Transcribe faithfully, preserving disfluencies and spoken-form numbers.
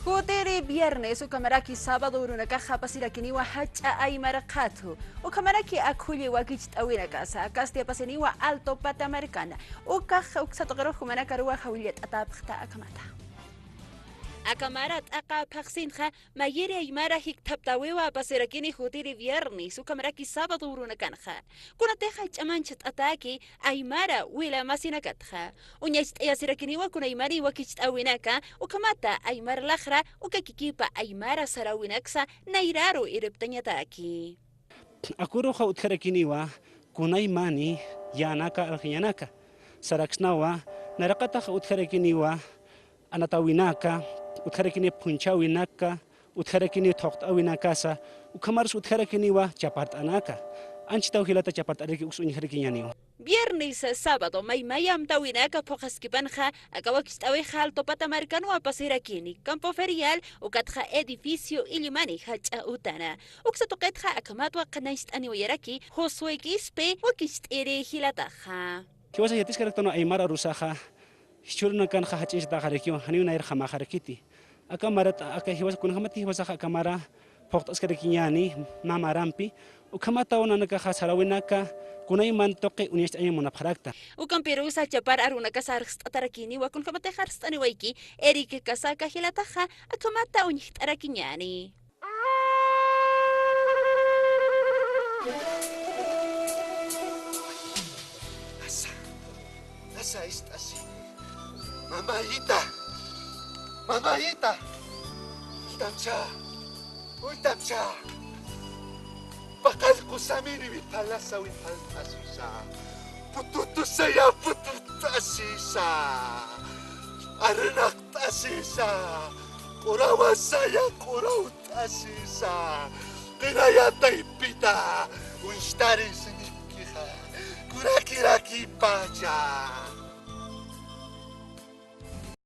Kutiri viernes ukhamaraki sábado urunakaxa apasirakiniwa jach'a aymara qhathu. Ukhamaraki akhulli wakicht'awinakasa, akasti apasiniwa Alto Patamarcana. Ukax uksa tuqirux jumanakaruwa jawillat'atäpxta akhamata. Aka mara t'aqa phaxsinxa mayiri aymara jikthaptawiwa apasirakini jutiri viernes ukhamaraki sábado urunakanxa. Kunatixa jach'a manchht'atäki aymara wila masinakatxa. Uñacht'ayasirakiniwa kunaymani wakicht'awinaka, ukhamata aymar laxra, uka kikipa aymara saräwinaksa nayraru irptañatäki. Akuruxa utjarakiniwa kunaymani yänaka arxañanaka, saraksnawa, nayraqatax utjarakiniwa anatäwinaka, utjarakini phunchhäwinaka, utjarakini thuqt'äwinakasa, ukhamarus utjarakiniwa chapart'anaka. Anchhitaw jilata chapart'araki uks uñjarakiñäniwa. Viernes, sábado, maymaya amtäwinaka phuqhaskipanxa, aka wakicht'äwixa Alto Patamarcano apasirakini, Campo Ferial, ukatxa edificio Illimani jach'a utana. Uksa tuqitxa akhamatwa qhanañcht'aniwayaraki, Josué Quispe, wakicht'iri jilataxa. Jiwasax yatiskaraktanwa aymar arusaxa, jichhürunakanxa jach'añchataxarakiwa, janiw nayrjamaxarakiti. Aka marat, aka jiwas, kunjamati jiwasaxa aka mara phuqt'askarakiñäni mä marampi, ukhamataw nanakaxa saräwinaka kunayman tuqi uñacht'añ munapxarakta. Ukampirusa chapar arunakasa arst'atarakiniwa, kunjamatixa arst'aniwayki, Eric Casaca jilataxa, akhamata uñjt'arakiñäni. Asa, asa ist'asi. Mamayita, mamayita. Uñtamcha, uñtamcha. Paqallqusamini wiphalasa wiphalt'asisa. Pututusaya putut'asisa. Arnaqt'asisa. Q'urawasaya q'urawt'asisa. Qinaya taypita uñstarisinipkixa. Kurakirakipacha.